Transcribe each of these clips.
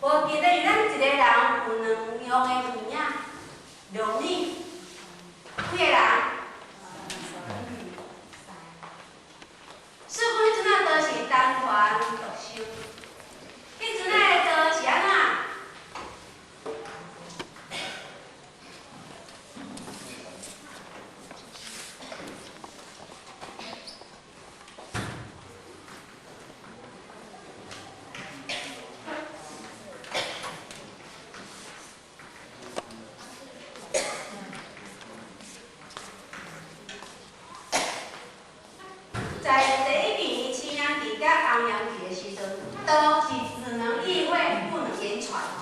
無記得咱一個人有兩樣的耳仔，兩耳，幾个人？所以講，彼陣仔道是單傳獨修，彼陣仔的道是按怎？在第一期青陽期佮紅陽期的時陣，道是只能意會，不能言傳哦。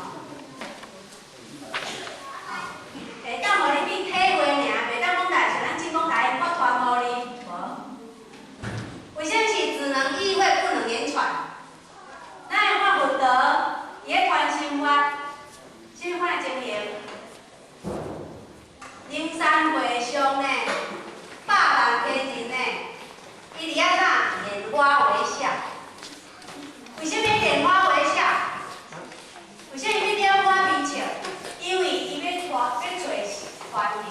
會當予你去體會爾，袂當講來像咱進講來，我傳予你，無。為啥物是只能意會，不能言傳？咱會看佛陀，伊咧傳心法，啥物款的情形？靈山會上呢，百萬天人呢，伊佇遐哪拈花微笑。為啥物拈花微笑？為啥物欲拈花微笑？因為伊欲傳，欲揣傳人，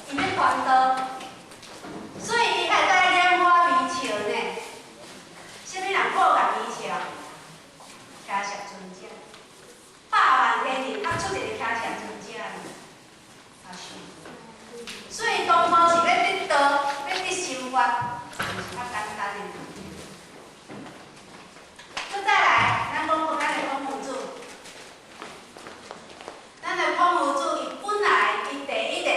伊欲傳道，所以伊才會當拈花微笑呢。啥物人好共微笑？迦葉尊者，百萬天人，啊出一個迦葉尊者呢，啊是。所以當初是欲得道，欲得心法，毋是較簡單的。閣再來，咱講講咱的孔夫子，咱的孔夫子，伊本來伊第一個，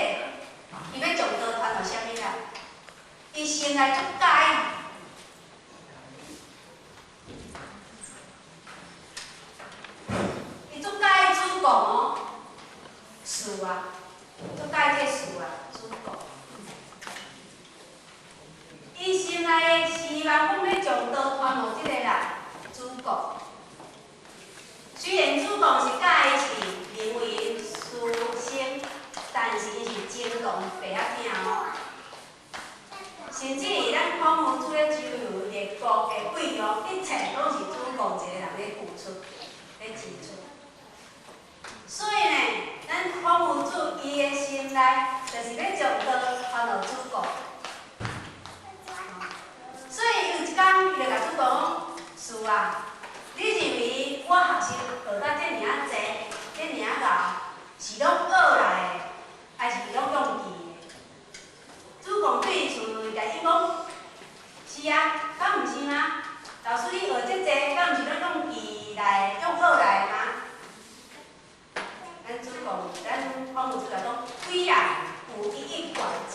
伊欲將道傳予啥物人？伊先來足佮意，伊足佮意子貢哦，師啊，足佮意這個師啊，子貢。伊心內希望講欲將道傳予這個人，子貢。雖然子貢是佮伊是認為師生，但是伊是情同爸仔囝哦。甚至咱孔夫子咧周遊列國的費用，一切攏是子貢一個人咧付出、咧支出。所以呢，咱孔夫子伊的心內就是欲將道傳予子貢。所以有一工，伊就共子貢講：師啊，你認為我學習學甲遮爾仔濟、遮爾仔𠢕，是攏學來的，還是攏用記的？子貢對伊問共伊講：是啊，敢毋是嗎？老師，你學這濟，敢毋是攏用記來、用學來的嗎？咱子貢，咱孔夫子來講，幾啊有一以貫之。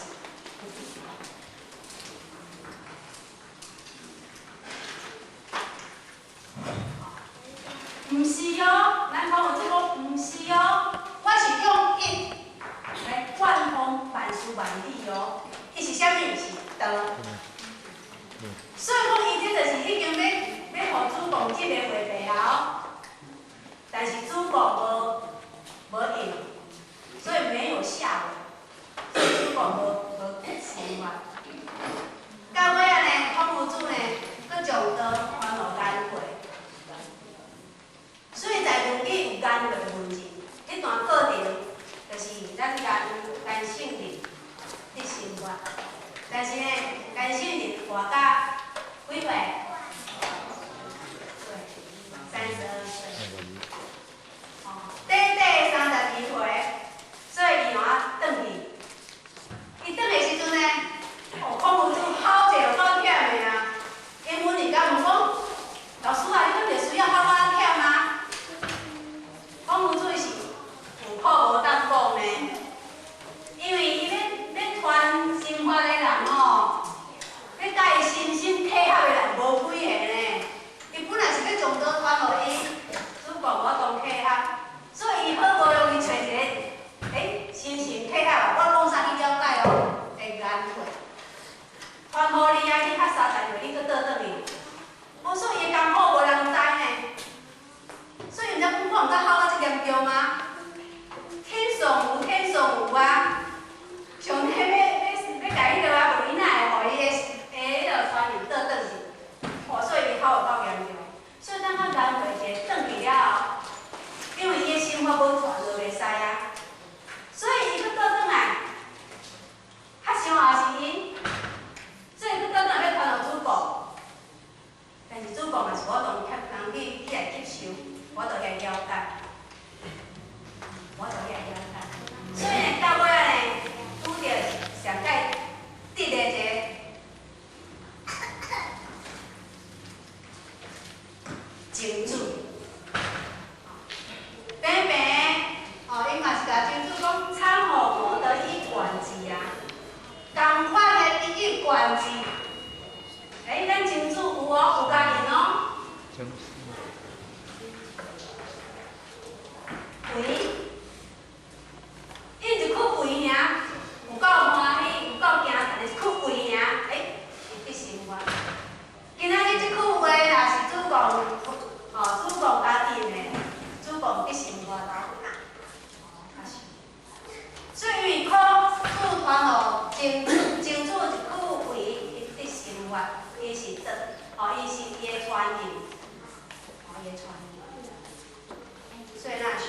毋是哦，咱孔夫子講毋是哦，我是用一來貫通萬事萬理哦。伊是啥物？是道。所以講，伊這就是已經欲欲予子貢這個話題啊哦。但是子貢無無應，所以沒有下文，所以子貢無無生活。到尾仔呢，孔夫子呢，閣將道傳予顏回。所以在論語有顏回問人，彼段過程就是咱顏顏聖人佇生活，但是呢，顏聖人活到幾歲？對，32歲。哦，短短32歲，所以伊怎轉去？伊轉的時陣呢，哦，孔夫子吼者有夠忝的啊！因問伊共問講，老師啊，你敢會需要吼甲忝啊？孔夫子是有苦無當講呢，因為伊欲欲傳心法的人吼，欲佮伊心心契合的人無幾个呢。伊本來是欲將道傳予伊，子貢無法度契合，所以伊好無容易揣一個，心心契合啊！我講啥你了解哦，會顏回。傳予你啊，你較32歲，你閣倒轉去。無所以伊的艱苦無人知呢。所以毋知講我毋知吼甲這嚴重嗎？天上有，天上有啊！上帝欲欲欲共彼落啊，無伊哪會予伊的的彼落傳人倒轉去？哦，所以伊吼會夠嚴重。所以等較顏回一個轉去了後，無度遐了解，無度遐了解。所以呢，到尾仔呢，拄著上蓋得的一個真主，平平哦，伊嘛是共真主講參予魔得一貫字啊，仝款的一一貫字。欸，咱真主有哦，有共印哦。肥，印一窟肥爾，有夠歡喜，有夠驚，但是一窟肥爾，欸，伊得心願。今仔日這句話若是主公，哦，主公共印的，主公得心願哦。所以因為苦主傳予真主，真主一窟肥，伊得心願，伊是得，哦，伊是伊的傳人，哦，伊的傳人。所以咱想，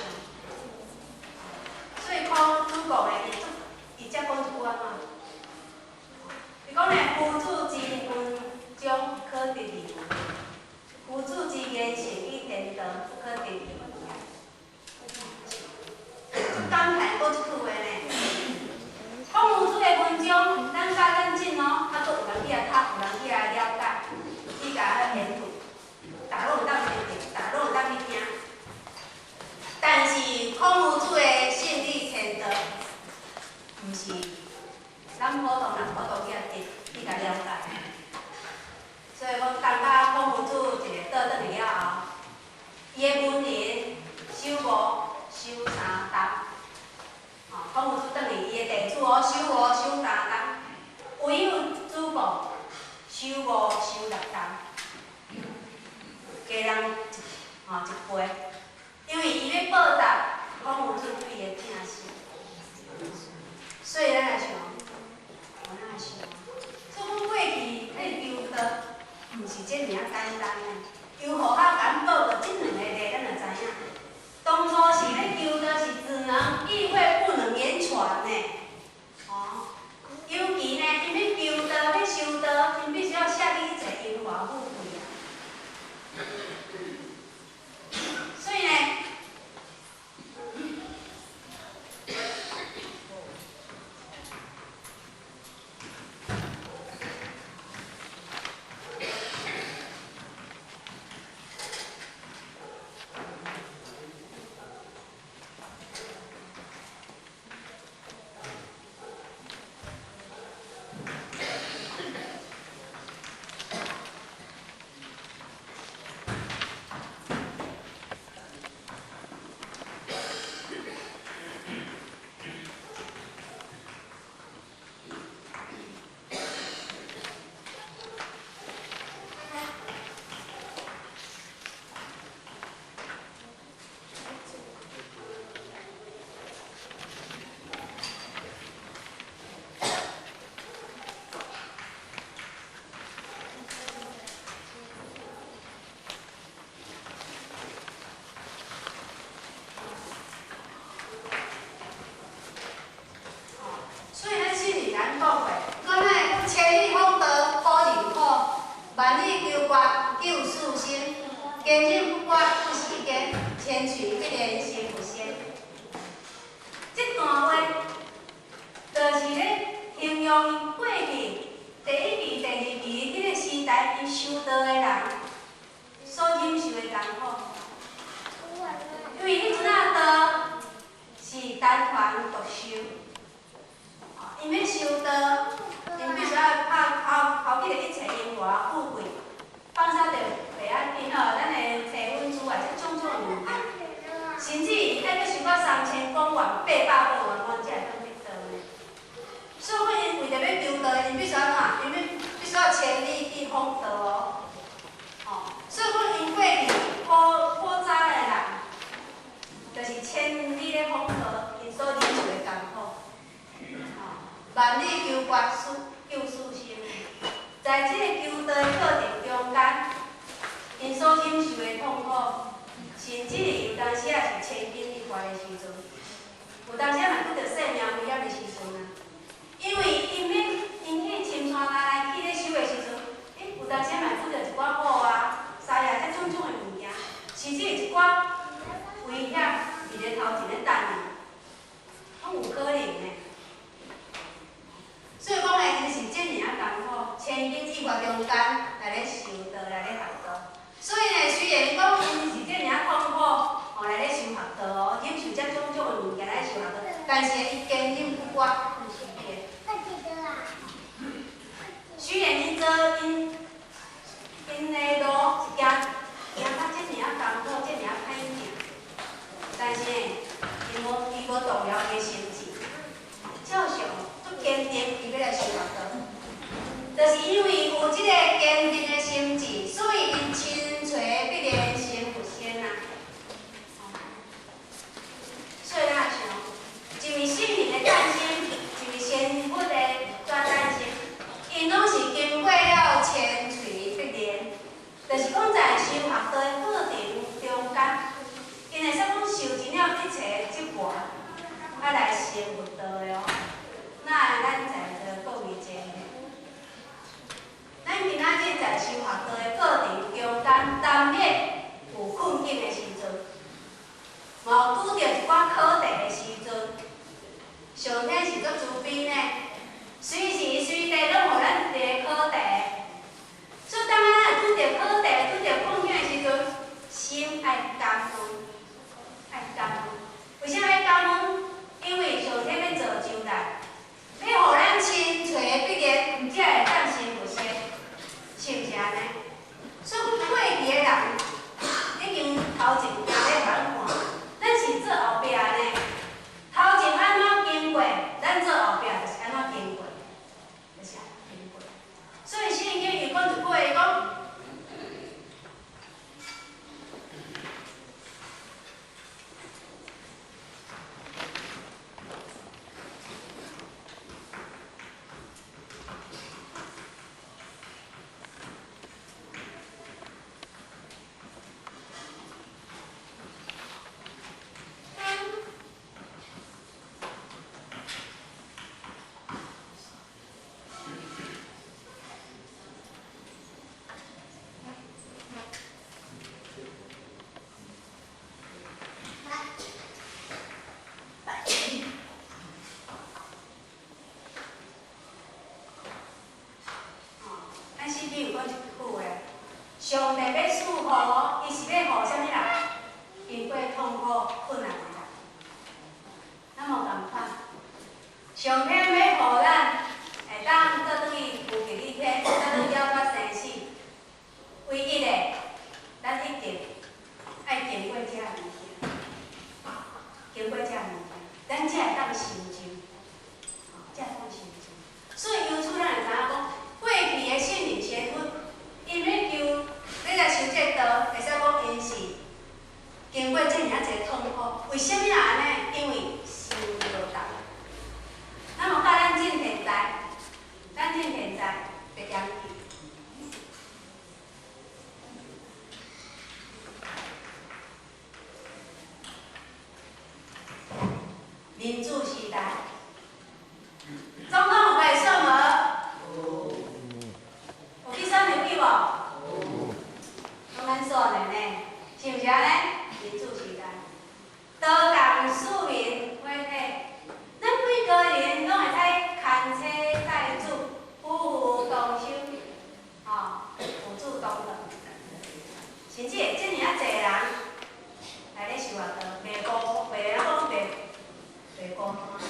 所以講主公的伊伊才講一句按怎？伊講呢，夫子之文章可得而聞，夫子之言行與天道不可得而聞。感嘆講這句話呢，孔夫子的文章，咱甲咱進哦，較閣有人去來讀，有人去來了解，去共研讀，逐攏有當去聽，逐攏有當去聽。但是孔夫子的性理天道，毋是咱普通人普通去來得去共了解。所以講，當甲孔夫子一个倒轉去了後，伊的文人守五守三冬，哦，孔夫子轉去伊的弟子哦，守五守三冬，唯有子貢守五守六冬，加人一吼一倍，因為伊欲報答孔夫子對伊的疼惜，所以咱來想，咱來想，所以講過去彼個求道，毋是這爾仔簡單的。由戶口共報告這兩个例，咱就知影。當初是咧求道是只能意會不能言傳的，哦。尤其呢，𪜶欲求道欲修道，𪜶必須要捨去一切榮華富貴啊。所以呢，所以咱聖人咱講過，講咱講千里訪道苦人苦，萬里求決救世生，堅忍不拔不世間，千錘百煉心不仙。這段話就是咧形容𪜶過去第一期、第二期彼个時代，𪜶修道的人所忍受的艱苦。因為彼陣仔道是單傳獨修。𪜶欲修道，𪜶必須愛拋拋拋棄著一切榮華富貴，放捨著袂要緊吼，咱的財穩資啊，這種種的物件，甚至伊愛閣修到3000廣萬800個圓滿才會當得道呢。所以講，𪜶為著欲求道，𪜶必須按怎？𪜶欲必須愛千里去訪道哦。吼，所以講，𪜶過去古古早的人，就是千里咧訪道，𪜶所忍受的艱苦。萬里求決救世生，在這個求道的過程中間，𪜶所忍受的痛苦，甚至有當時也是千鈞一髮的時陣，有當時嘛拄著性命危險的時陣啊。因為𪜶欲𪜶去深山內去咧修的時陣，欸，有當時嘛拄著一寡虎啊、獅啊，這種種的物件，甚至一寡危險佇咧頭前咧等伊，攏有可能的。所以講呢，𪜶是遮爾仔艱苦，千鈞一髮中間來咧修道，來咧學道。所以呢，雖然講𪜶是遮爾仔痛苦，吼來咧修學道哦，忍受這種種的物件來修學道，但是伊堅忍不拔，毋是變。雖然𪜶做𪜶𪜶的路是行行甲遮爾仔艱苦，遮爾仔歹行，但是呢，伊無動搖伊的心志，照常足堅定，伊欲來修學道。就是因為有這個堅定的心志，所以𪜶千錘百煉成佛仙啊！所以咱想，一位聖人的誕生，一位仙佛的誕生，𪜶攏是經過了千錘百煉，就是講在修學道的過程中間，𪜶會使講受盡了一切折磨，才來成佛道的哦。那咱在座各位坐，咱今仔日在修學道的過程中間，難免有困境的時陣，嘛有拄著一寡考題的時陣。上天是足慈悲呢，隨時隨地攏予咱一個考題。所以當咱拄著考題、拄著困境的時陣，心愛感恩，愛感恩。為啥愛感恩？因為上天欲造就咱，欲予咱千錘百煉，才會當成佛仙，是毋是按呢？所以過去的人已經頭前行咧予咱看，咱是做後壁呢。頭前按怎經過，咱做後壁就是按怎經過，就是按怎經過。所以聖經伊講一句話，伊講。咱聖經有講一句話，上帝欲賜福，伊是欲予啥物人？經過痛苦困難的人。咱無仝款。上天欲予咱會當倒轉去有吉利天，倒轉去了脫生死。唯一的，咱一定愛經過這物件，經過這物件，咱才會當成就，才會當成就。所以由此咱會知影講，過去的聖人仙佛，𪜶欲求欲來修這個道，會使講𪜶是經過遮爾仔濟痛苦。為啥物人按呢？因為心無同。咱無佮咱進現代，咱進現代袂嫌棄。民主時代，總統有家己選無？有去選入去無？攏咱選的呢，是毋是按呢？民主時代，多共庶民伙體，咱每個人攏會使牽妻帶子，夫婦同修，吼，父子同堂，甚至會遮爾仔濟人來咧修學道，袂孤，袂咱講袂袂孤單。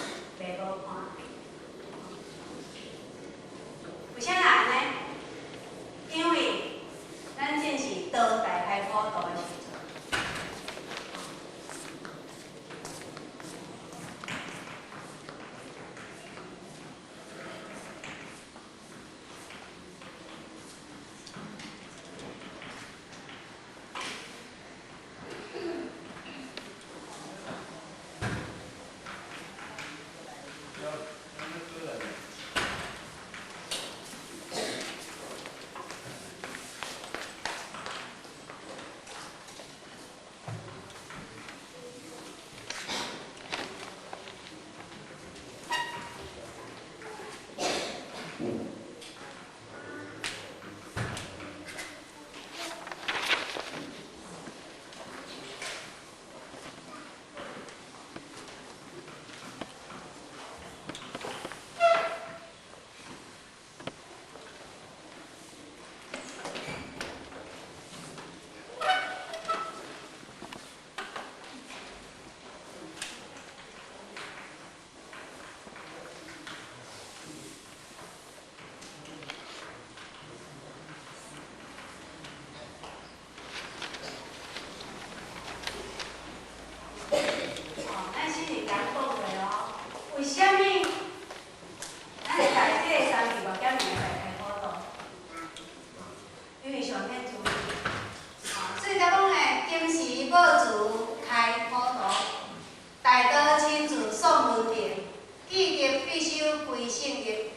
聖日，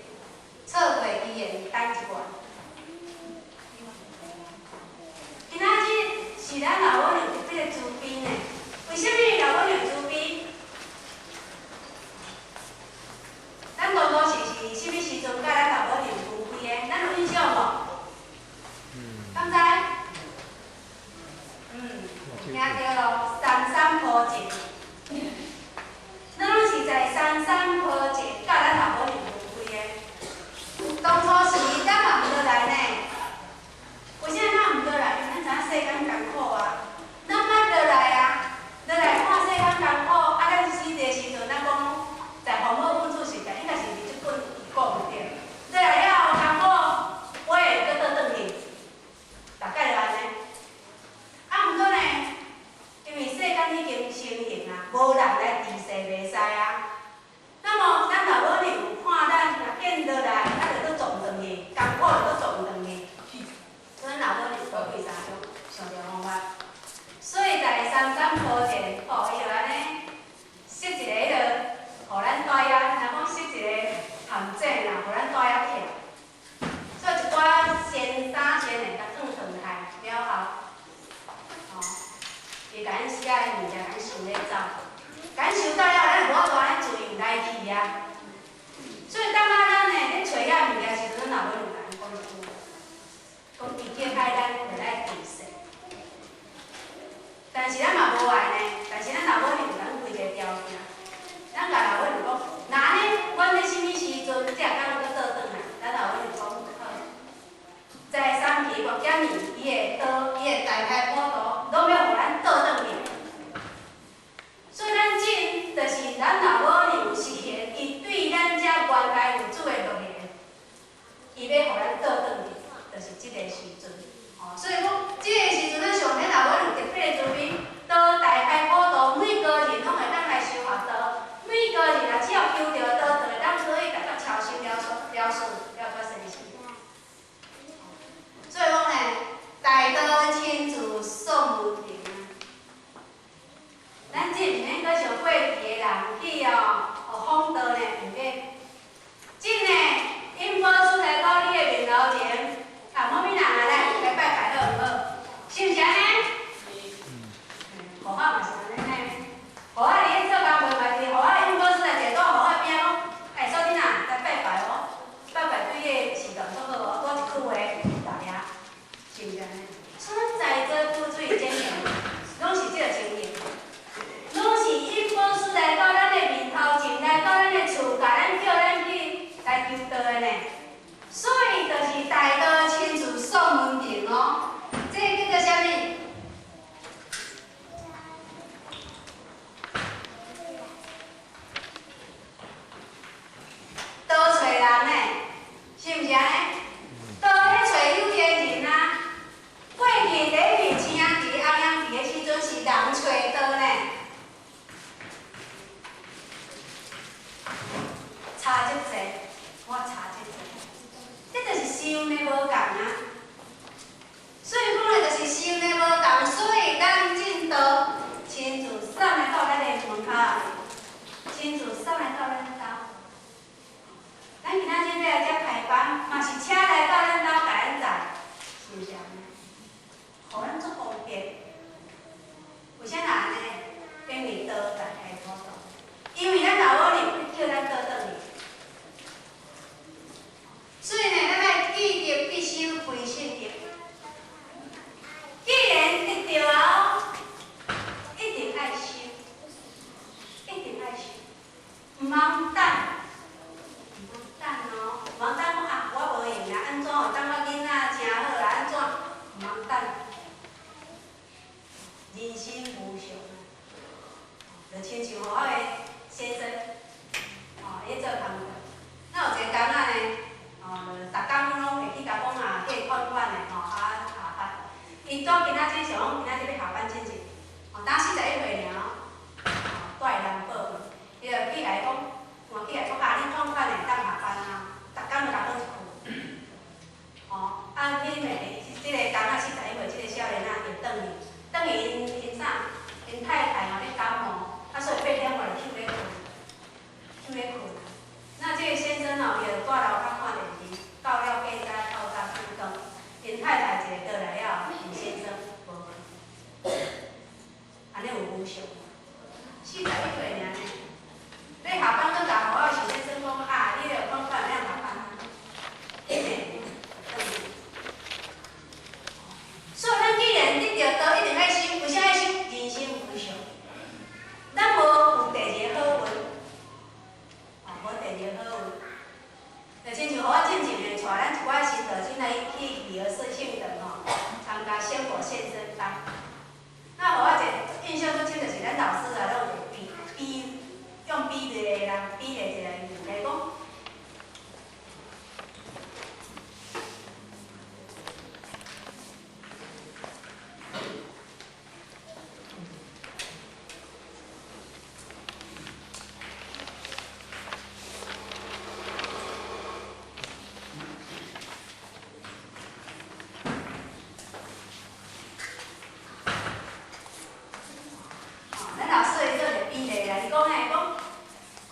錯過期限等一月。今仔日是咱老母娘特別的慈悲呢？為啥物老母娘慈悲？咱當初是啥物時陣佮咱老母娘分開的？咱有印象無？敢知？聽著囉，三三普前。咱攏是在三三普前佮咱老母娘分開的。當初時咱嘛毋倒來呢？為啥咱毋倒來？咱知影世間艱苦啊，咱捌落來啊，落來看世間艱苦，啊，咱死的時陣，咱講在父母本主時代，應該是佇這本講對。落來了後艱苦，我會閣倒轉去，大概就按呢。啊，毋過呢，因為世間已經成形啊，無人來治世袂使啊。那麼，咱老母娘看咱若見落來，啊，就閣撞轉去，艱苦就閣撞轉去。所以老母娘多幾三種想著方法。所以在三三普前，吼，伊就按呢設一個彼落，予咱蹛遐，若講設一個陷阱啦，予咱蹛遐徛。所以一寡仙衫仙的，共放轉來了後，吼，伊共咱寫的物件，共咱收咧走，共咱收走了，咱無法度按呢自由來去啊。所以當仔咱呢咧揣遐物件時陣，咱老母娘共咱講一句，講伊叫愛咱落來治世。但是咱嘛無愛呢，但是咱老母娘有共咱開一個條件，咱共老母娘講，若按呢，阮欲啥物時陣才會當閣倒轉來？咱老母娘講好，在三期月檢年，伊的道，伊的大開普度，攏欲予咱倒轉去。所以咱這就是咱老母娘實現伊對咱這冤家有主的諾言，伊欲予咱倒轉去，就是這个時陣。哦，所以講，這个時陣咱上天老母娘特別的慈悲，道大開普度，每個人攏會當來修學道，每個人啊，只要求著道，就會當可以達到超生了事了事了脫生死。所以講呢，大道親自送門庭啊。咱這毋免閣像過去的人去哦，予風道呢，毋免。這呢，引寶出來到你的面頭前，啊，無物人啊來來拜拜好毋好？是毋是按呢？護法嘛是按呢呢。護法佇咧做工課嘛是護法引寶出來坐倒護法邊仔講，欸，小囡仔來拜拜哦，拜拜對你的時段足好哦，多一句話來啊，是毋是按呢？所以在座諸位真言，攏是這個情形。攏是引寶師來到咱的面頭前，來到咱的厝，共咱叫咱去來求道的呢。所以就是大道親自送門庭哦。這個叫做啥物？道揣人呢？是毋是按呢？道咧揣有緣人啊。過去第一次青期、紅陽期的時陣是人揣道呢。差這濟，我差這濟，這就是想的無仝啊。所以講咧，就是想的無仝，所以咱進道親自送來到咱的門口，親自送來到咱兜。咱今仔日欲來遮開班，嘛是車來到咱兜，共咱載，是毋是按呢？予咱足方便。為啥會按呢？因為道大開普度，因為咱老母娘叫咱倒轉去。所以呢，咱愛記得必修歸信德。既然得著啊，一定愛修，一定愛修，毋通等，毋通等哦，毋通等講啊，我無閒啊，按怎哦？等我囡仔誠好啦，按怎？毋通等。人生無常啊，常。41歲爾呢，咧下班閣共予我想咧算講啊，你著講敢有影下班啊？嘿，所以咱既然得著道，一定愛修，為啥愛修？人生無常，咱無有第二個好運，哦，無第二個好運。就親像予我進前呢，帶咱一寡新道親來去二合寺聖堂吼，參加仙佛現身班。那予我一個印象最深就是咱老師啊，攏有比比用比例的人比例一個問題講。咱老師伊做一個比例啦，伊講嘿，講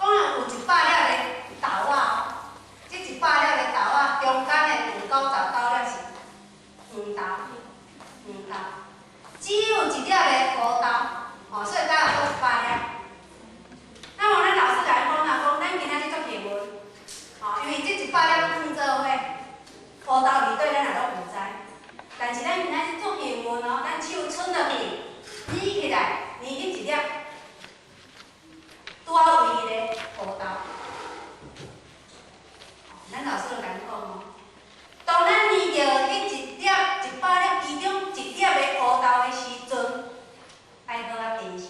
講有100粒的豆仔哦，這100粒的豆仔中間的有99粒是黃豆，黃豆，只有一粒的烏豆，哦，所以才有講100粒。那麼咱老師共咱講啦，講咱今仔日足幸運，哦，因為這100粒攏放做伙，烏豆裡底咱也攏毋知，但是咱今仔日足幸運哦，咱手伸落去，捏起來，捏去一粒，拄好唯一的烏豆。咱老師就共咱講哦，當咱捏著彼一粒100粒其中一粒的烏豆的時陣，愛好仔珍惜，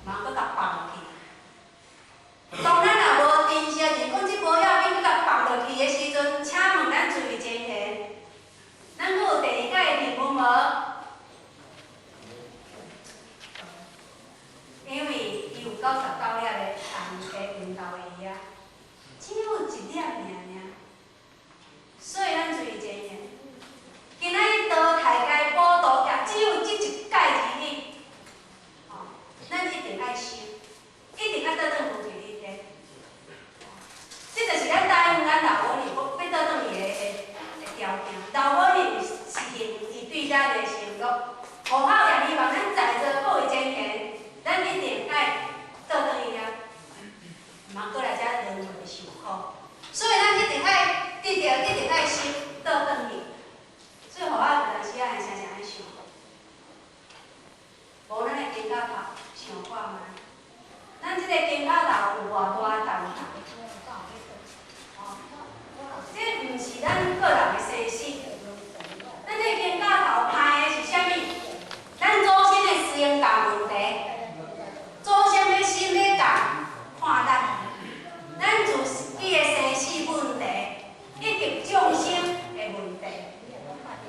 毋通閣共放落去。當咱若無珍惜，就是講這無要緊，閣共放落去的時陣，請問咱注意前賢，咱閣有第二擺的幸運無？因為伊有99粒的紅的黃豆的葉，只有一粒爾爾，所以咱注意前賢。今仔日道大街普度也只有這一擺而已，哦，咱一定愛修，一定愛倒轉佛寺裡頭。這就是咱答應咱老母娘講，欲倒轉去的條件。老母娘是應伊對咱的承諾，戶口也希望咱在座各位前賢，咱一定愛倒轉去遐，毋通閣來遮輪迴受苦。所以咱一定愛得著，一定愛修倒轉去。所以，予我有當時仔會常常按呢想，無咱的肩胛頭想看覓，咱這个肩胛頭有偌大的重擔？哦，這毋是咱個人的生死，咱這個肩胛頭歹的是啥物？咱祖先的思想問題，祖先欲心欲共看咱，咱自己的生死問題，以及眾生的問題。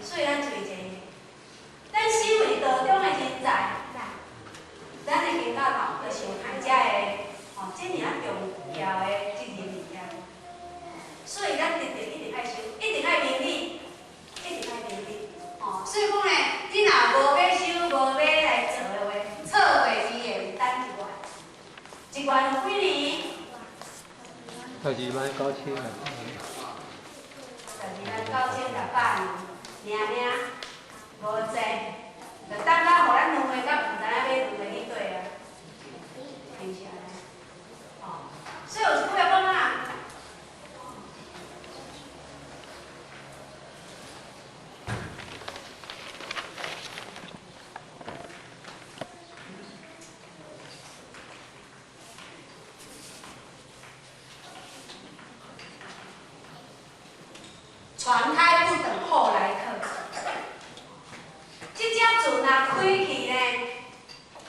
所以咱注意一下，咱身為道中的人才，咱的肩胛頭就傷歹遮的吼，這爾重要的責任佇遐。所以咱一定一定愛修，一定愛明理，一定愛明理。哦，所以講呢，你若無欲修，無欲來做的話，錯過之言等一願，一願有幾年？ 12萬9千啊。 12萬9600年。爾爾，無濟，就等到予咱輪迴到毋知影欲輪迴去佗啊，是毋是按呢？哦，所以有一句話講啊，船開不等後來客。這隻船若開去呢，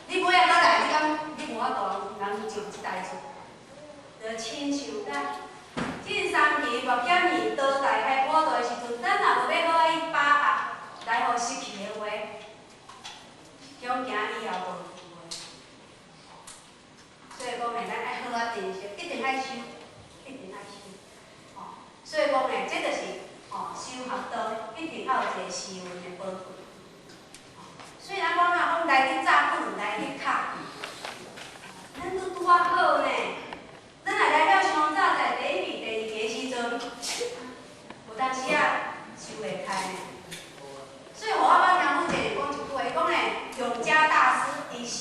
你尾仔閣來，你敢你無法度人上這台船？就親像咱進三期目犍連道大開普度的時陣，咱若無欲好仔去把握，來予失去的話，恐驚以後無機會。所以講呢，咱愛好仔珍惜，一定愛修，一定愛修。哦，所以講呢，這就是哦修。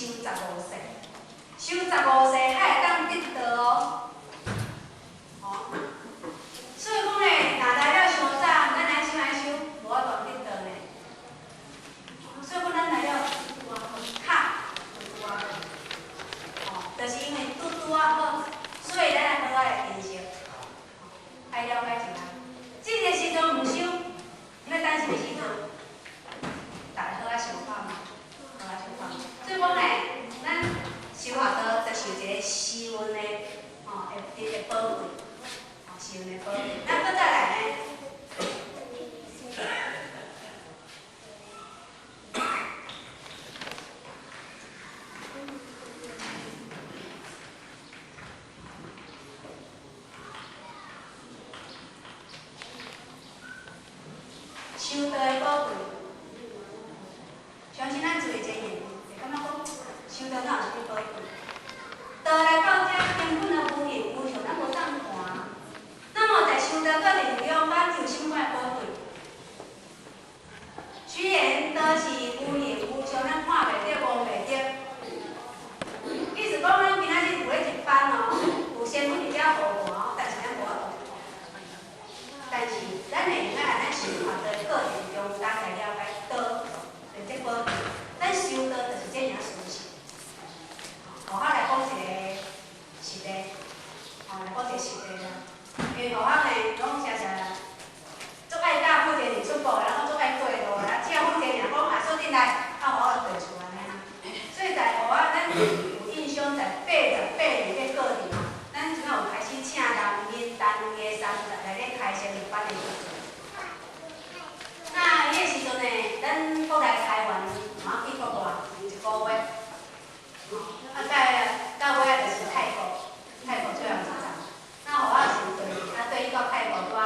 修15世，修15世才會當得道哦。哦，所以講咧，若來了傷早，咱愛修愛修，無法度得道呢。所以講，咱來了拄拄仔好，卡拄拄仔好。哦，就是因為拄拄仔好，所以咱愛好好來珍惜。愛了解一下，這個時陣毋修，你欲等啥物時陣？逐家好仔想看覓，好仔想看覓。所以講咧，咱修學道就受一個時運的，吼，會會寶貴，吼，時運的寶貴。咱閣再來呢？修道的寶貴，相信咱做真緣，會感覺講修道哪有啥物寶貴？道來到遮根本就無形無相，咱無當看。那麼在修道過程中，咱有啥物款的寶貴？雖然道是無形無相，咱看袂著、摸袂著。意思講，咱今仔日有咧一班哦，有仙女佇遮護盤，但是咱無法度看。但是咱會用得按呢修學的過程中間來了解道，就這寶貴。咱修道就是這爾事實。予我來講一個實例，吼，來講一個實例啦。因為予我呢，攏常常足愛佮負責人出國的，攏足愛過路的，只要負責人講啊，說進來，啊，予我就趴厝按呢啦。所以在予我咱有印象，在88年咧過程，咱陣仔有開始請人闽陳家三來咧開仙女班的時陣。那彼個時陣呢，咱國內開完，嘛去國外一個月，啊，到尾仔就是泰國，泰國最後一站。那予我是對，啊對去到泰國拄仔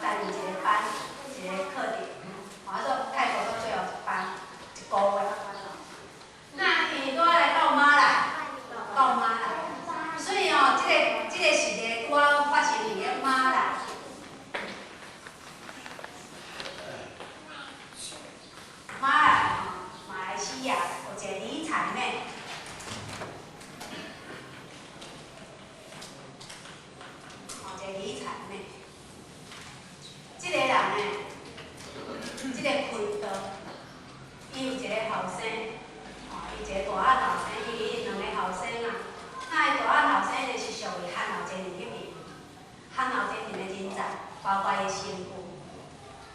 擔任一個班，一個課程，啊做泰國做最後一班，一個月。那伊拄仔來到馬來，到馬來，所以哦，這個事例拄仔發生佇咧馬來。馬來，馬來西亞有一個李采妹，哦，一個李采妹，這個人呢，這個坤道，伊有一個後生，哦，伊一個大漢後生，伊兩個後生啊，那伊大漢後生呢是屬於韓後真人彼邊，韓後真人的人才，包括伊新婦，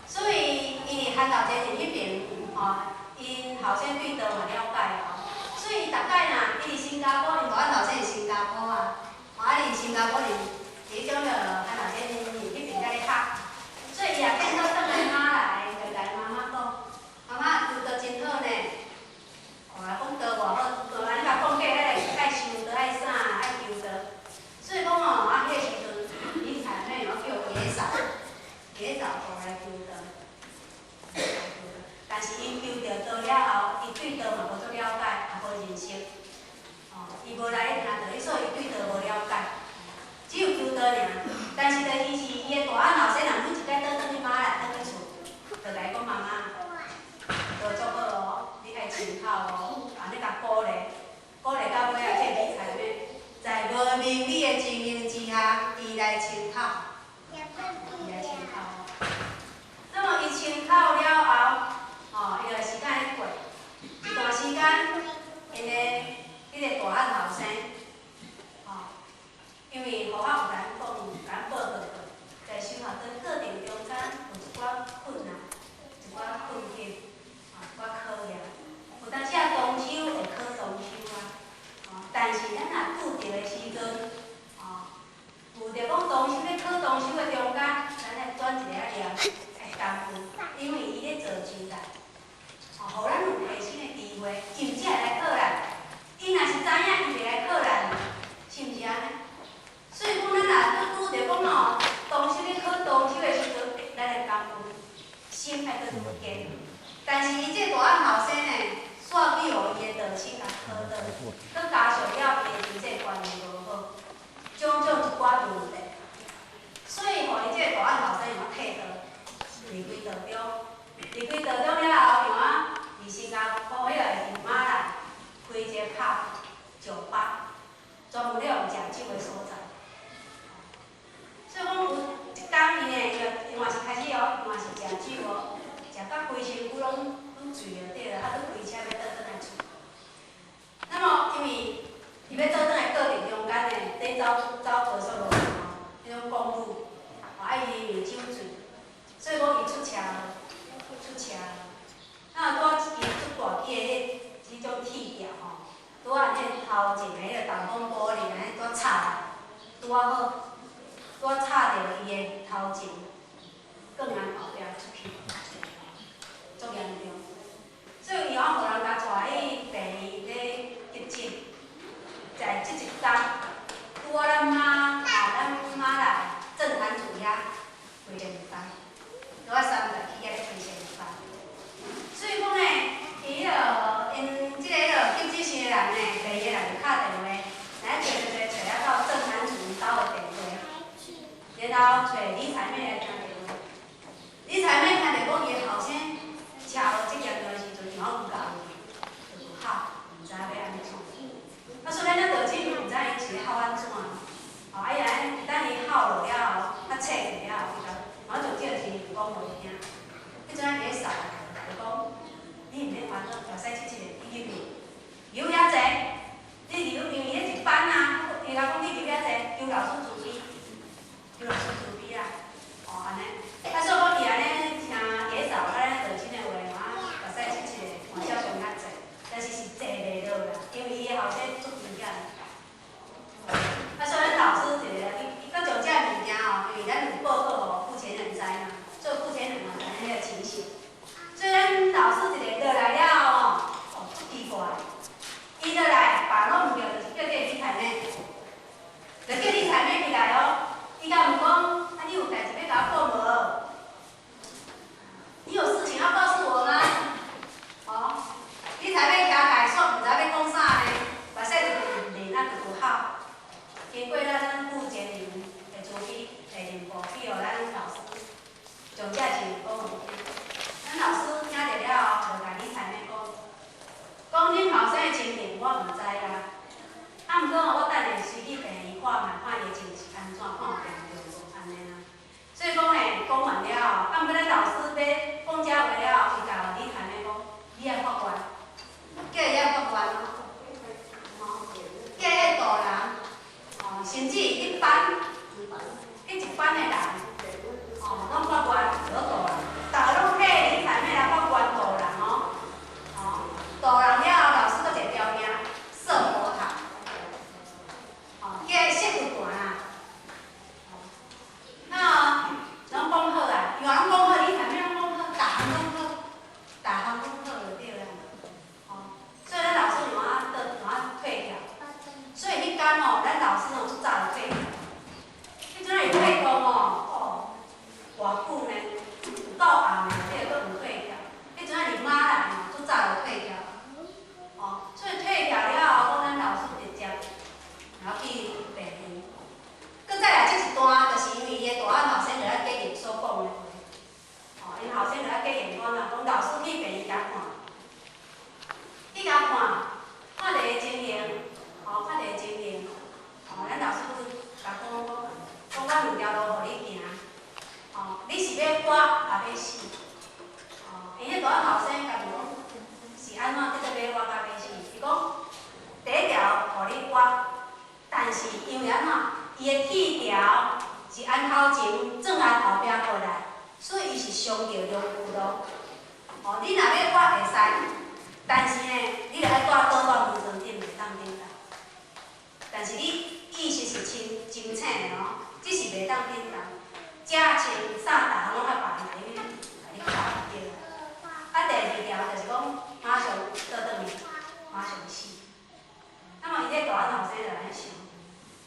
所以伊佇韓後真人彼邊。吼，𪜶後生對道嘛了解哦，所以逐擺若伊佇新加坡，𪜶大漢後生佇新加坡啊，吼啊佇新加坡佇佇彼種著韓後生佇彼邊佮咧學，所以伊也見到轉來馬來，就共伊媽媽講，媽媽修道真好呢，哦，講道偌好，就按呢共講過，彼個愛修道愛啥愛求道，所以講哦，啊彼個時陣，李采妹哦叫爺嫂，爺嫂過來求道。但是𪜶求著道了後，伊對道嘛無足了解，也無認識。哦，伊無來聽道理，所以伊對道無了解，只有求道爾。但是，就伊是伊的大漢後生人，每一擺倒轉去馬來，轉去厝，就共伊講媽媽，道足好哦，你愛親口哦，按呢共鼓勵，鼓勵到尾仔，這個李采妹在無明理的情形之下，伊來親口，伊來親口。那麼伊親口了後，哦，伊就時間咧過，一段時間，𪜶的彼個大漢後生，哦，因為予我有共咱講，共咱報告過，在修學的過程中間有一寡困難，一寡困境，啊，一寡考驗，有當時啊同修會考同修啊，哦，但是咱若拄著的時陣，哦，拄著講同修咧考同修的中間，咱愛轉一個仔念，愛感恩，因為伊咧做招待。哦，予咱有提升的機會，伊毋才會來考咱。伊若是知影，伊袂來考咱，是毋是按呢？所以講，咱若拄拄著講哦，同修咧考同修的時陣，咱來感恩，心愛閣堅。但是伊這大漢後生呢，煞去予伊的導師共考倒，閣加上了伊的人際關係無好，種種一寡問題，所以予伊這個大漢後生用退道，離開道中，離開道中了後，用啊佇新加坡彼個佇馬來， pub 酒吧，專門咧用食酒的所在。所以講有一工伊呢，伊嘛是開始哦，伊嘛是食酒哦，食甲規身軀攏醉就對啦，啊，閣開車欲倒轉來厝。那麼因為伊欲倒轉來過程中間呢，佇走走高速路吼，彼種公路，啊伊因為酒醉，所以講伊出車禍，出車禍。那拄仔一支足大支的彼種鐵條吼，拄仔按呢頭前的彼個擋風玻璃按呢拄仔插，拄仔好，拄仔插著伊的頭前，摃按後壁出去，足嚴重。所以伊予人共帶去病院咧急診，在這一工，拄仔咱媽啊，咱媽來鄭壇主遐開仙班，拄仔三日去遐咧開仙班。所以講呢，伊彼個𪜶這個彼個急診室的人呢，病院的人就敲電話，來揣揣揣揣啊到鄭壇主𪜶兜的電話，然後揣李彩妹來聽電話。李彩妹聽著講伊的後生車禍這嚴重的時陣，伊嘛有教伊，就哭，毋知欲按怎。啊，所以咱道親毋知𪜶是咧哭按怎，哦，啊伊按呢等伊哭落了後，較醒了後，伊就馬上照親講予伊聽。彼陣伊咧掃，就講你毋免煩惱，目屎拭拭咧，你入去留遐濟，你留，因為彼一班啊，伊共講你留遐濟，求老師慈悲，求老師慈悲啊，哦按呢。啊，所以講伊按呢聽伊咧掃，啊咱道親的話，啊目屎拭拭咧，嘛照常較濟，但是是坐袂落啦，因為伊的後生足危險。啊，所以咱老師一個，伊伊閣將這物件吼，因為咱有報告予傅前人知嘛，所以傅前人嘛知影彼個情形。所以咱老師一個落來了後吼，哦，足奇怪，伊落來，別攏毋叫，就是叫這個李太妹，就叫李太妹起來哦。伊共問講，啊，你有代誌欲共我講無？你有事情要告訴我嗎？哦，李太妹徛起來，煞毋知欲講啥呢，目屎就面啊直直哭。經過咱傅前人的慈悲，的認報去予咱老師，將這事講予伊聽。咱老師聽著了後，就共李太妹講，講恁後生的情形我毋知啦。啊，毋過我等下隨去病院看覓，看伊的情形按怎，看有嚴重無按呢啦。所以講呢，講完了後，啊，毋過咱老師欲講這話了後，伊共李太妹講，你愛發願，叫伊愛發願哦，叫伊愛度人，哦，甚至一班，彼一班的人，哦，攏發願欲度人，逐个攏替李太妹來發願度人哦，哦，度人了後，老師閣一個條件，設佛塔，哦，叫伊設佛壇啊，那攏講好啊，伊話攏講好，李太妹攏講好，逐項攏好，逐項攏好就對啦，哦，所以咱老師就按怎就按怎退掉，所以彼工哦，咱老師哦足早就退掉，彼陣伊退工哦，哦，偌久呢？有夠暗的，這個閣毋退掉。彼陣佇馬來吼，足早就退掉，哦，所以退掉了後，講咱老師直接然後去病院。閣再來這一段，就是因為伊的大漢後生就愛結業所講的話，哦，𪜶後生就愛結業講啦，講老師去病院共看，去共看，看著伊情形，哦，看著伊情形，哦，咱老師共講講，講我兩條路予你行，哦，你是欲活抑欲死？哦，𪜶彼大漢後生共問講是按怎叫做欲活抑欲死？伊講第一條予你活，但是因為按怎，伊的鐵條是按頭前轉按後壁過來，所以伊是傷著龍骨咯。哦，你若欲活會使，但是呢，你著愛蹛倒蹛門床頂袂當振動。但是你意識是清清醒的哦，只是袂當振動。食穿啥逐項攏愛別人來共你顧對。啊，第二條就是講馬上倒轉去，馬上死。那麼伊這大漢後生就按呢想，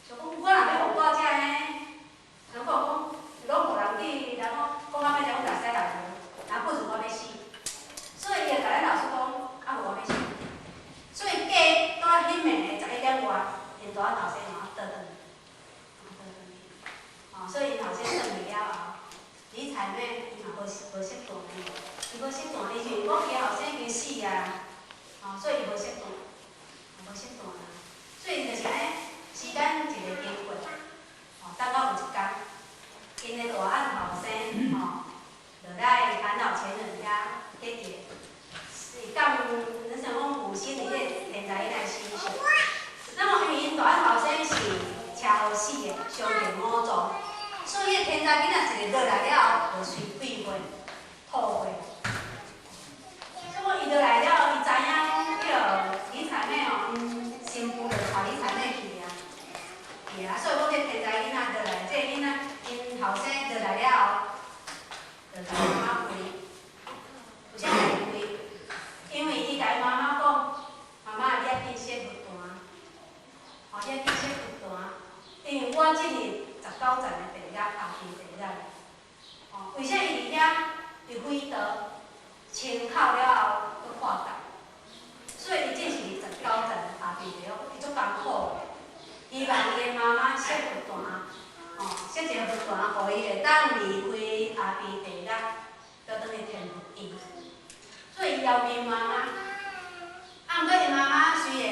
想講我若欲予蹛遮呢，人講講攏予人去，人講講到尾才講會使來無，然後不如我欲死。所以伊就共咱老師講，啊無我欲死。所以過到彼暝的11點外，𪜶大漢後生嘛倒轉去，倒轉去。哦，所以𪜶後生轉去了後，李彩妹伊嘛無無識斷，伊無識斷，伊想講伊後生已經死啊，哦，所以伊無識斷，無無設壇啊，所以就是按呢，時間一个經過，吼，等到有一工，𪜶的大漢後生吼，落來煩惱前人遐結業，是感，咱想講有心佇彼個天才囡仔身上。那麼因為𪜶大漢後生是車禍死的，傷重五臟，所以彼個天才囡仔一个落來了後，就隨廢血、吐血。所以伊落來了後，伊知影彼个李采妹吼，𪜶新婦就帶李采妹去啊，去啊，所以講這天才囡仔落來，這個囡仔𪜶後生落來了後，就共媽媽跪，為啥共伊跪？因為伊共伊媽媽講，媽媽，你愛緊設佛壇，吼，你愛緊設佛壇，因為我進入19層的地獄，阿鼻地獄，吼，為啥伊佇遐佇飛刀清口了後，閣破戒，所以伊進是佇19層的阿鼻地獄，伊足艱苦的。希望伊的媽媽設佛壇，吼，設一个佛壇，予伊會當離開阿鼻地獄，閣轉去天佛院。所以伊要求媽媽，啊，毋過𪜶媽媽雖然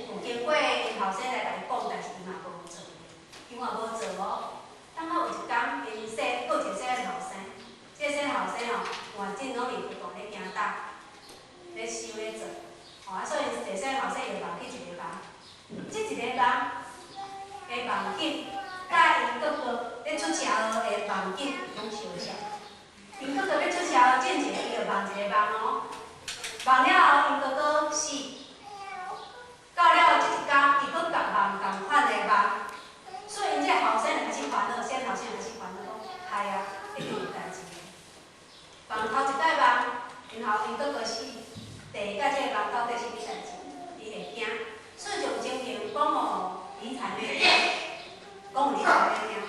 有經過𪜶後生來共伊講，但是伊嘛無做，伊嘛無做哦。等到有一工，𪜶細閣有一个細漢後生，這個細漢後生吼，換進攏佇佛壇咧行搭，咧修咧做，吼啊，所以這細漢後生又夢去一個夢，這一個夢的夢境，佮𪜶哥哥咧出車禍的夢境攏相像。𪜶哥哥欲出車禍進前，伊就夢一個夢哦，夢了後，𪜶哥哥死，到了這一工，伊閣共夢仝款的夢，所以𪜶這個後生就開始煩惱，細漢後生就開始煩惱講，害啊，一定有代誌的。夢頭一擺夢，𪜶後𪜶哥哥死，第二擺這個夢到底是啥物代誌？伊會驚，所以就有情形講予李采妹，講予李采妹聽。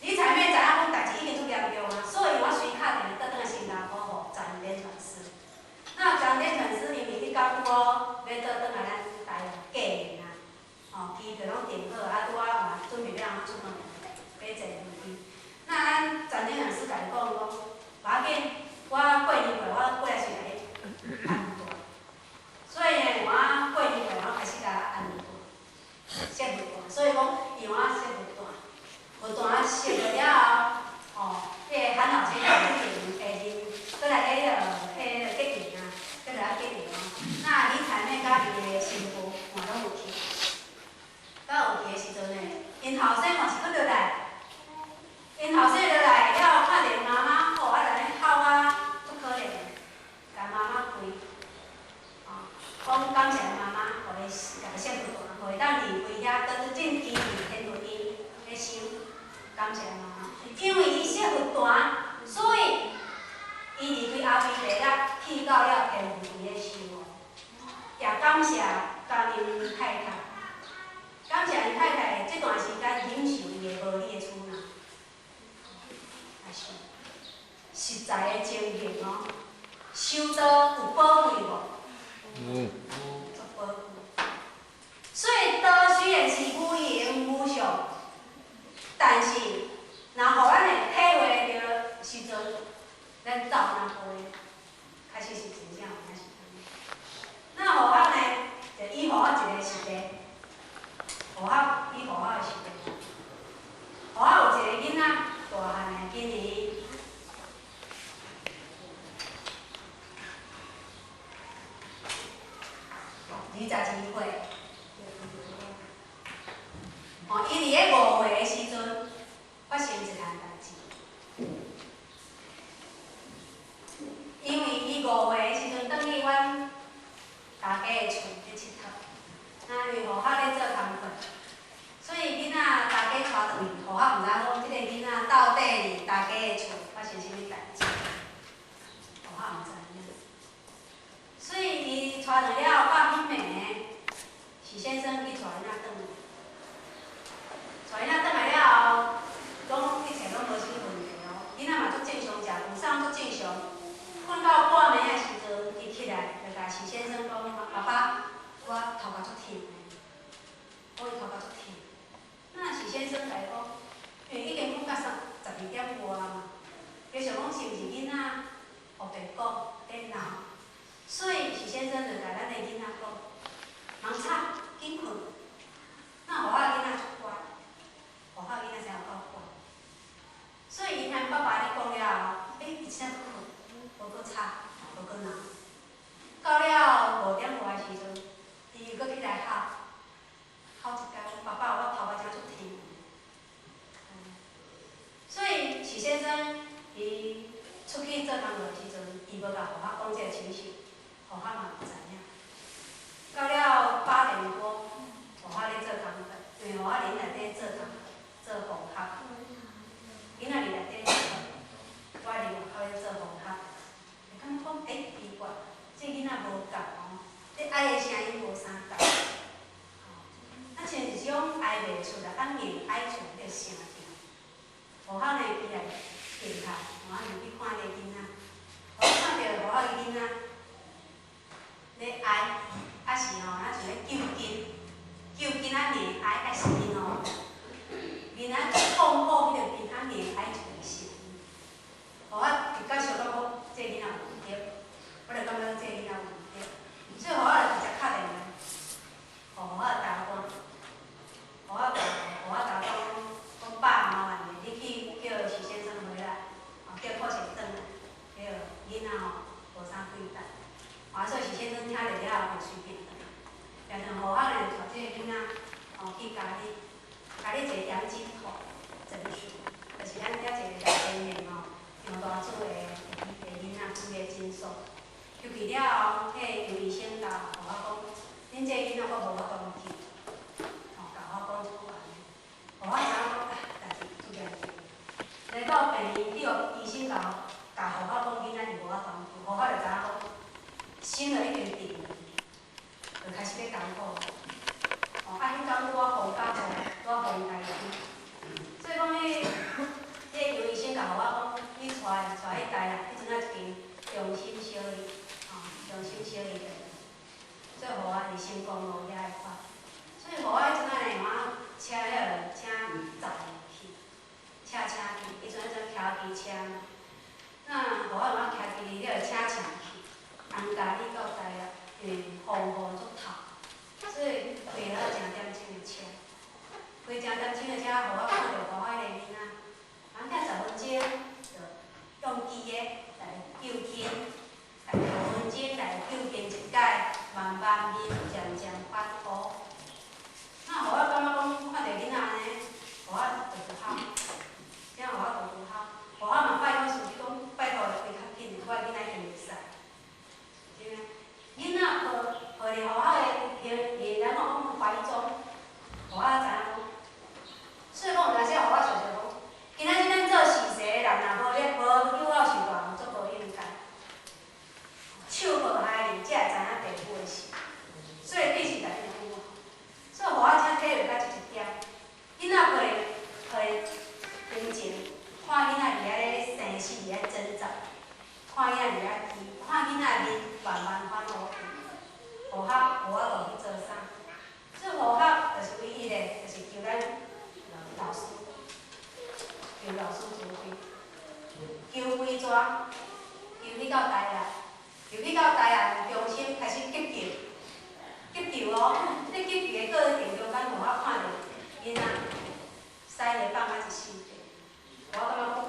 李采妹知影講代誌已經足嚴重啊，所以我隨敲電話倒轉來新加坡予張典傳師。那張典傳師因為彼工拄好欲倒轉來咱台灣過年啊，吼，機票攏訂好，啊，拄仔嘛準備欲按怎出門，欲坐飛機。那咱張典傳師共伊講講，無要緊，我過年過我過來是來安壇，所以呢，我過年過我開始共安壇，設佛壇，所以講伊有影設佛壇，佛壇設了了後，吼，彼個韓老先生一定會認，閣來彼个結緣啊，閣來結緣哦。那李采妹佮伊的新婦嘛攏有去，到有去的時陣呢，𪜶後生嘛是閣落來，𪜶後生落來了後，看著媽媽，吼，啊，來咧哭啊，足可憐的，共媽媽跪，吼，講感謝媽媽，予伊共伊設佛壇，予伊當離開遐，倒去進基地天佛院咧修，感謝媽媽。因為伊設佛壇，所以伊離開阿鼻地獄，去到了天佛院咧修哦。也感謝佮𪜶太太，感謝𪜶太太這段時間忍受伊的無理的處難，也是實在的情形哦。修道有寶貴無？有。足寶貴。所以道雖然是無形無相，但是若予咱會體會著時陣，咱走哪步呢？確實是真正有影是按呢。那和合呢？就以和合一個實例，和合以和合的實例。和合有一個囡仔，大漢的，今年22歲。吼，伊佇咧5歲的時陣發生一項代誌。因為伊5歲的時陣，轉去阮大家的厝咧𨑨迌，那因為和合咧做工課，所以囡仔大家帶轉去，和合毋知講這個囡仔到底佇大家的厝發生啥物代誌，和合毋知影。所以伊帶轉了後，到彼暝，許先生去帶囡仔轉來，帶囡仔轉來了後，攏一切攏無啥物問題哦。囡仔嘛足正常，食飯啥足正常。睏到半暝的時陣，伊起來就共許先生講：爸爸，我頭殼足疼的，我伊頭殼足疼。那許先生共伊講，因為已經睏到12點外嘛，伊想講是毋是囡仔烏白講咧鬧，所以許先生就共咱的囡仔講：盲插，袂出來，啊硬愛出彼個聲調。予我呢，伊來電來，我入去看彼個囡仔，我看著予我个囡仔咧哀，啊是吼，若像咧糾筋，糾筋啊硬哀，啊是因吼，面仔痛苦彼個面啊硬哀一個聲音。予我直覺想感覺這個囡仔有毋對，我就感覺這個囡仔有毋對，所以予我就直接敲電話，予我大官，予我大講，講爸麻煩你，你去叫許先生回來，哦，叫破賢轉來，彼個囡仔吼無啥對待，啊，所以許先生聽著了後就隨便轉來，變成予我呢帶這個囡仔吼去佳里，佳里一個楊金頭診所，就是咱遐一個內邊的吼楊大主的囡仔開的診所，入去了後，彼個楊醫生共予我講，恁這個囡仔我無法度救，吼，共我講一句按呢，予我知影講啊，代誌足嚴重。來到病院去予醫生共共予我講囡仔伊無法度救，予我就知影講，心就已經定了，就開始欲艱苦。哦，啊，彼工拄仔風假吼，拄仔風台風，所以講彼，彼個楊醫生共予我講，你帶帶去台南，彼陣仔一間中心小醫，吼，中心小醫院，所以予我佇新光路遐一塊，所以予我彼陣仔呢，我車彼個車載去，車車去，彼陣彼陣騎機車嘛，那予我有影騎機彼個車車去，紅咖喱到台南，因為風雨足透，所以開了誠點鐘的車，開誠點鐘的車，予我看著予我彼個囡仔，人遐10分鐘就用機的來救筋，來10分鐘來救筋一擺，慢慢面漸漸反烏。那予我感覺講看著囡仔按呢，予我就拄哭，這予我就拄哭，予我嘛拜託司機講，拜託開較緊的，我的囡仔一定會使。真的，囡仔抱抱佇予我的胸，伊咱講懷中，予我知影講，所以講有當時予我想想講，今仔日咱做事實的人，若無咧無有夠受大人，足無應該。手抱孩兒，才會知影父母的心，所以對是逐日有。所以予我才體會到這一點。囡仔抱佇抱佇胸前，看囡仔佇遐咧生死佇遐掙扎，看囡仔佇遐啼，看囡仔面慢慢反烏去，予我無法度去做啥。所以予我就是唯一的，就是求咱老師，求老師慈悲，求幾逝，求去到台南，求去到台南中心開始急救，急救哦，咧急救的過程中間，予我看著囡仔屎咧放啊一四地，我感覺講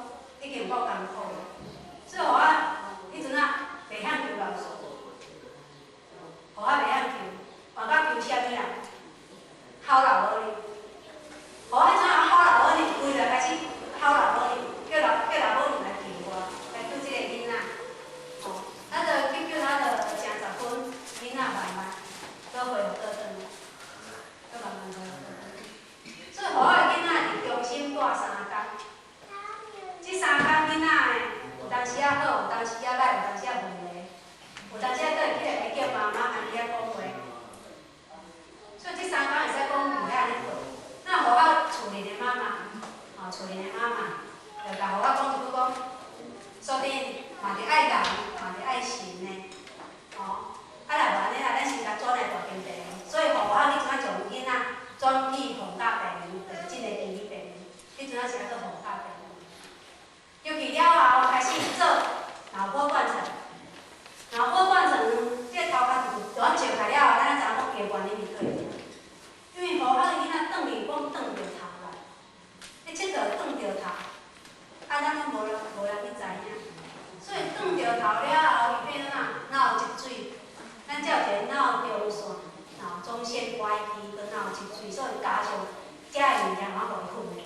已經夠艱苦了，所以予我彼陣啊袂曉求老師，予我袂曉求，換甲求啥物啦？哭老母哩，予我彼陣啊哭老母哩，規日開始哭老母哩，叫老母哩來救我，來救這個囡仔。吼，啊，就急救他就誠十分，囡仔慢慢閣恢復倒轉來，閣慢慢恢復倒轉來。所以，予我的囡仔佇中心蹛三工，這三工囡仔呢，有當時仔好，有當時仔歹，有當時仔問題，有當時仔閣會起來會叫媽媽按佇遐講話。所以這三工會使講佇遐按呢過。那予我厝裡的媽媽，吼，厝裡的媽媽，就共予我講一句講，所以嘛著愛人，嘛著愛神呢，吼，啊若無按呢啦，咱先共轉來大間病院。所以予我彼陣仔將囡仔轉去鳳甲病院，就是這個基地病院，彼陣仔是叫做鳳甲病院。入去了後，開始做腦波斷層，腦波斷層，這個頭殼就照開了後，咱才知影講伊的原因佇佗位。因為予我的囡仔轉去講轉著頭來，咧𨑨迌轉著頭，啊，咱攏無人去知影，所以轉著頭了後，伊變怎腦積水，咱才有一個腦中線、腦中線歪曲佮腦積水，所以加上食的物件嘛，予伊訓練。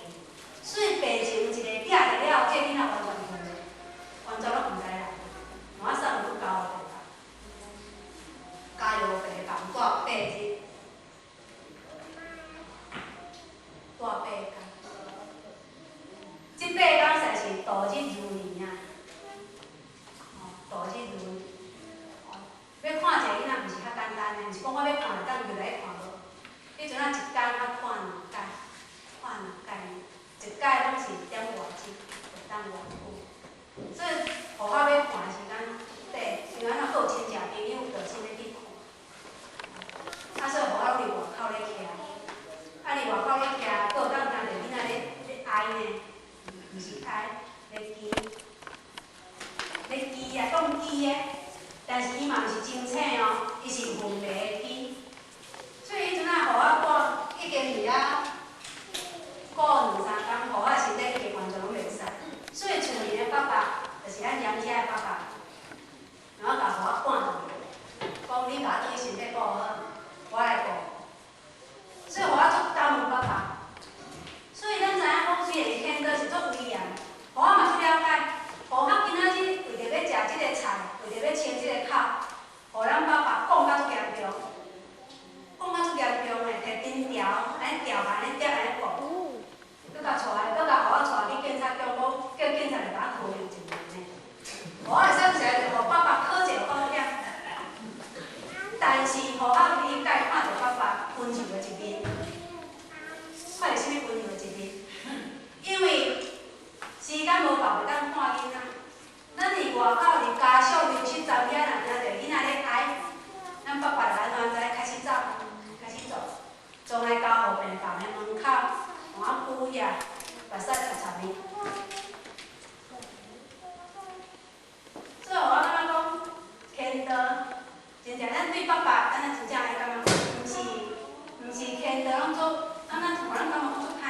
所以病情一個掠著了後，這個囡仔完全昏去，完全攏毋知人，我送入去加護病房，加護病房蹛8日，蹛8工。這8工實在是度日如年啊！吼，度日如年。欲看一個囡仔毋是遐簡單的，毋是講我欲看就當入來看無。彼陣仔一工才看兩擺。加護病房的門口，予我敷遐，目屎擦擦伊。所以我感覺講，虔道，真正咱對爸爸，咱若真正會感覺講，毋是虔道攏做，咱咱予咱感覺講足歹，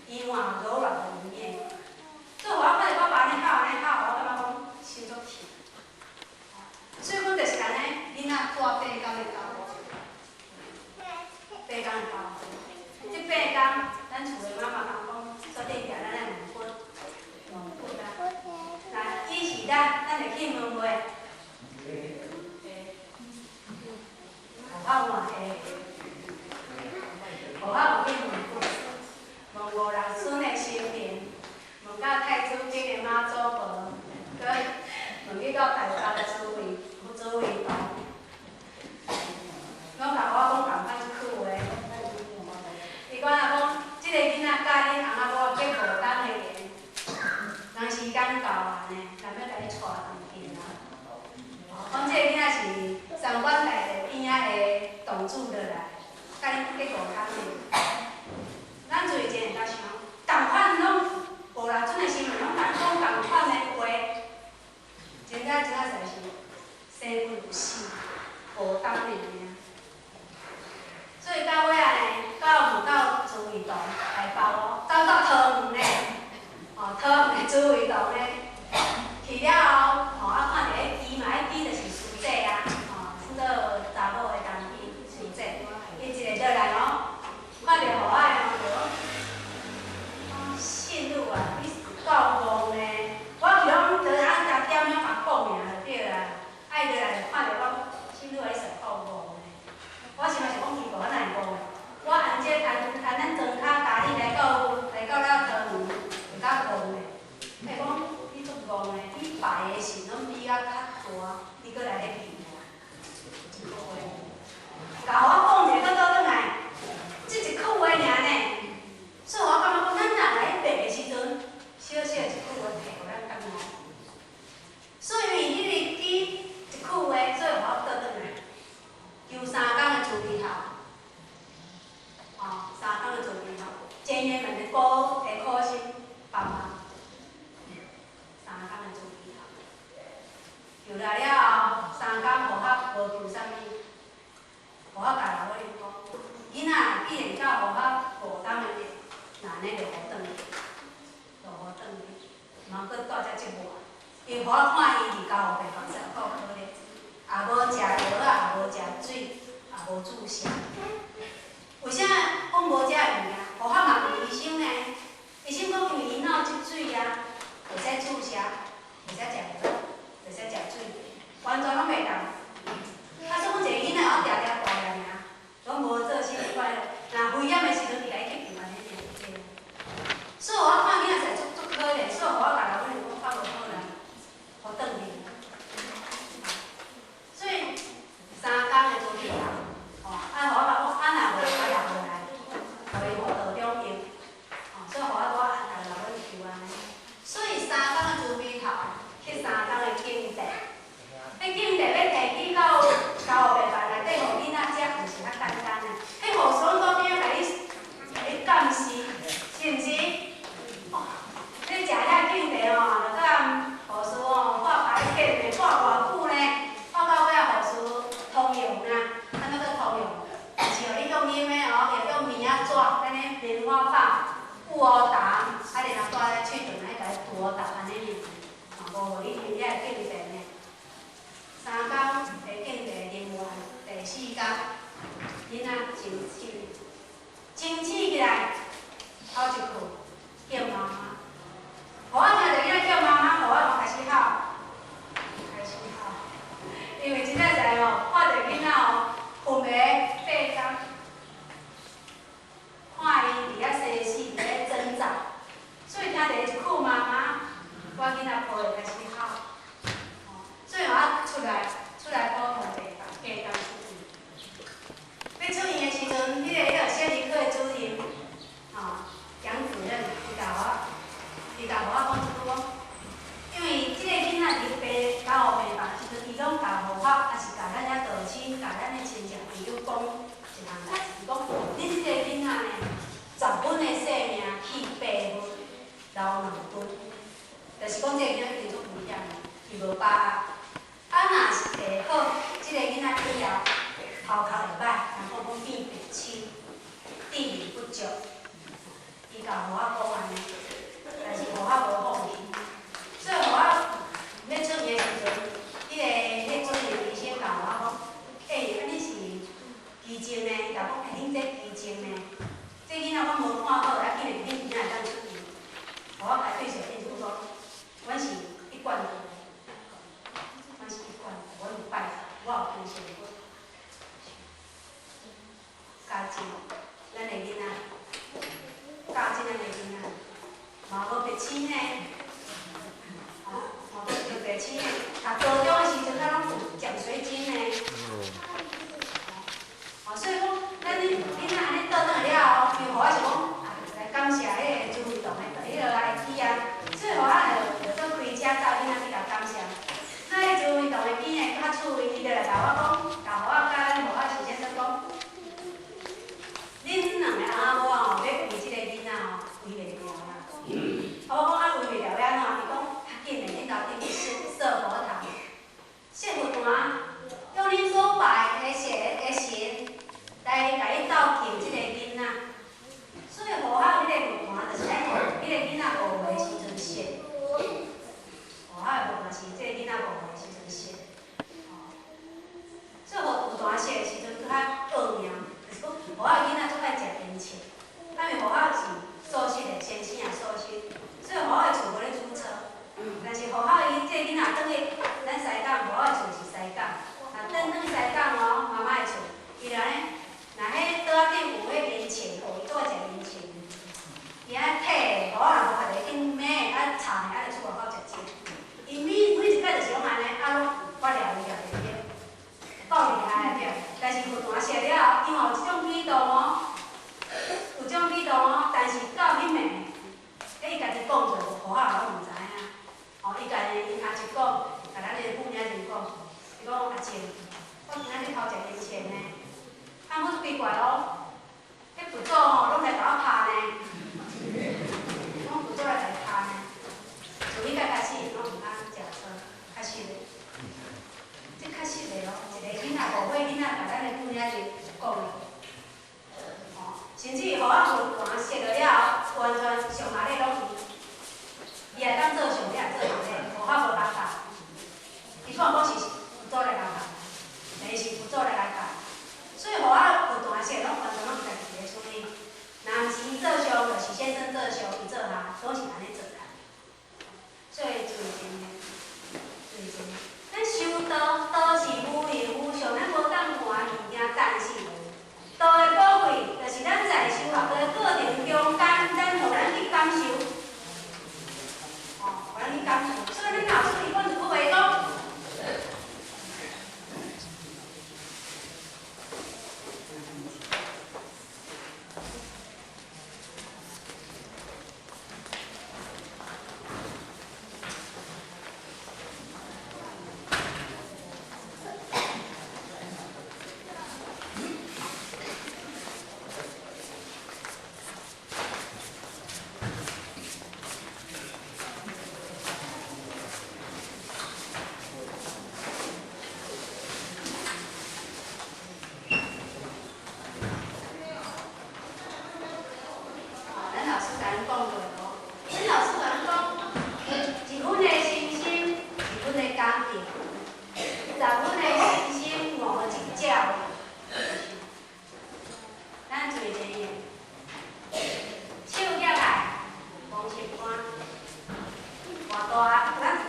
伊嘛有柔軟的一面。所以我看著爸爸按呢哭按呢哭，我感覺講心足疼。所以講就是按呢，囡仔帶八工的交互，八工的交互。這八工，咱厝的媽媽講，決定定咱來問佛，問佛啊。那伊是咱，咱會去問袂？會。我嘛會。我有去問佛，問五六尊的神明，問到太子宮的媽祖婆，閣問去到台北的紫微堂，攏共我講仝款一句話。伊講啊講，這个囡仔佮恁翁仔某結五冬的緣，人時間到啊呢，人欲共你帶轉去啊。講這个囡仔是三官大帝邊仔的動主落來，佮恁結五冬的。咱注意一下，想，仝款攏五六尊的神明攏共講仝款的話，真正真正實是生不如死，無當的爾。所以到尾啊呢，到問到紫微堂台北哦，走到桃園呢，哦，桃園的紫微堂呢，去了後，哦，啊看著彼支嘛，彼支就是師姐啊，哦，算做查某的同志師姐，伊一个落來哦，看著予我的哦，就講，信女啊，你是夠戇呢？我去攏就啊食點樣共講爾就對啦，啊伊落來就看著我，信女啊，你實夠戇呢？我想嘛是講奇怪，我哪會戇？我按這按按咱莊跤踏你來到了桃園，會較戇呢？伊講你足戇的，你拜的神攏比我較大，你閣來咧騙我，一句話，共我講一个，閣倒轉來，這一句話爾呢。所以我感覺講，咱若來拜的時陣，小小一句話提予咱感覺。所以因為記一句話，所以我倒轉來，求三工的慈悲孝，哦，三工的慈悲孝，前言問的苦的苦心，爸媽，三工的慈悲孝，求來了後，三工無合無求啥物，無合共老母講，囡仔既然到無合五冬的日，那按呢就予轉去，就予轉去，毋通閣蹛遮這磨。因為我看伊佇加護病房實夠可憐，也無食藥仔，也無食水，也無注射。為啥講無這个物件？予我嘛問醫生呢？醫生講因為伊腦積水啊，袂使注射，袂使食藥，袂使食水，完全攏袂動。啊，所以講一个囡仔我定定大爾爾，攏無做啥物款。若危險的時陣，伊共伊吸住按呢爾。所以我看囡仔實足足可憐，所以我共老母講較無好啦，予轉去。所以三工的慈悲孝，哦，啊，我講啊，若無啊，留落來，足。伊共我講按呢，但是予我無放棄。所以予我欲出院的時陣，彼個主任醫生共我講，欸，啊你是奇症呢？伊共講，欸，恁這奇症呢？這囡仔阮無看好，啊，竟然恁囡仔會當出院。予我開對手變主講，阮是一貫道，阮是一貫道，阮有拜佛，我有相信佛。教真咱的囡仔，教真咱的囡仔，嘛無白痴呢，哦，嘛無白痴呢。讀高中的時陣，咱攏有獎學金呢。哦，所以講，咱囡仔按呢倒轉來了後，因為予我是講，啊，來感謝彼個朱偉棟的彼個來起啊，所以予我就做開車載囡仔去共感謝。那彼朱偉棟的囝的較趣味，伊就來共我講，共予我佮咱予我先生講，恁兩个翁仔某吼，欲為這个囡仔吼，圍袂牢啦。啊，我講啊，圍袂牢欲按怎？伊講較緊的，恁頭頂去設設佛堂，設佛壇，用恁所拜的神的神來共伊鬥敬這个囡仔。所以予我彼個佛壇，就是愛予彼個囡仔5歲的時陣設。予我的佛壇是這個囡仔五歲的時陣設。哦，所以予佛壇設的時陣，閣較奧妙，就是講予我的囡仔足愛食煙腸，啊，因為予我是素食的，先生也素食，所以予我的厝無咧煮菜。但是予我伊這個囡仔轉去咱西港，予我的厝是西港，啊，轉轉去西港哦，媽媽的厝，伊就按呢，若彼桌仔頂有彼煙腸，哦，伊足愛食煙腸。伊按呢摕，予我若無家己緊買，啊炒爾，啊就出外口食食。伊每每一擺就是攏按呢，啊攏我掠伊掠袂著，夠厲害對。但是佛壇設了後，伊嘛有這種舉動哦，有這種舉動哦，但是到彼暝，彼伊家己講出來，予我攏毋知影。哦，伊家己伊阿叔講，共咱的婦女就講，伊講阿靜，我今仔日偷食煙腸呢，啊，我足奇怪哦，彼佛祖吼攏來共我拍呢，攏佛祖來共伊拍呢，自彼擺開始，攏毋敢食素，確實的，這確實的哦，一個囡仔5歲囡仔，共咱的婦女就講的，哦，甚至予我佛壇設了了後，完全上下禮攏伊，伊會當做上，你也做下禮，予我無共教。伊講講是佛祖來共教，但是佛祖來共教，所以予我佛壇設攏完全攏伊家己佇咧處理。若毋是伊做上，就是先生做上，伊做下，攏是按呢做來。所以注意真的，注意真。咱修道，道是無形無相，咱無當看物件，但是道的寶貴，就是咱在修學的過程中間，咱予咱去感受，哦，予咱去感受。所以恁老師伊講一句話講。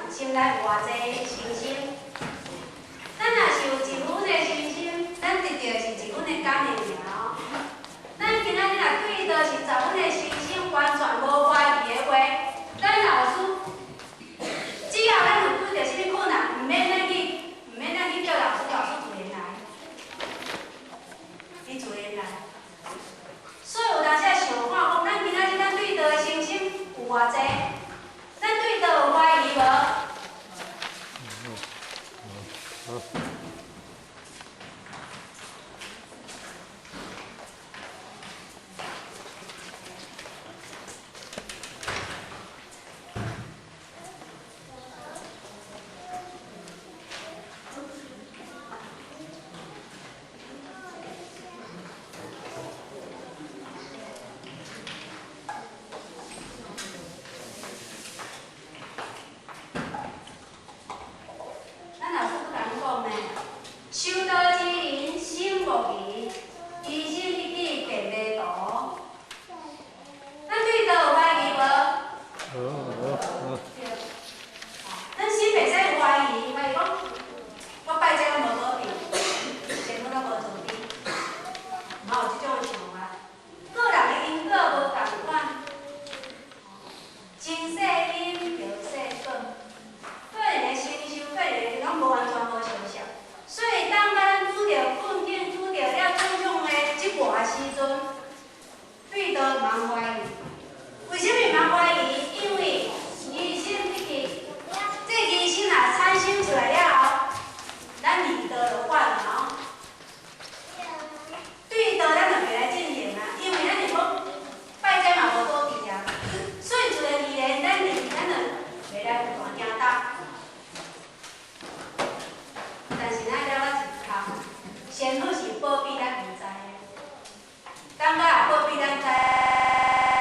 心內有偌濟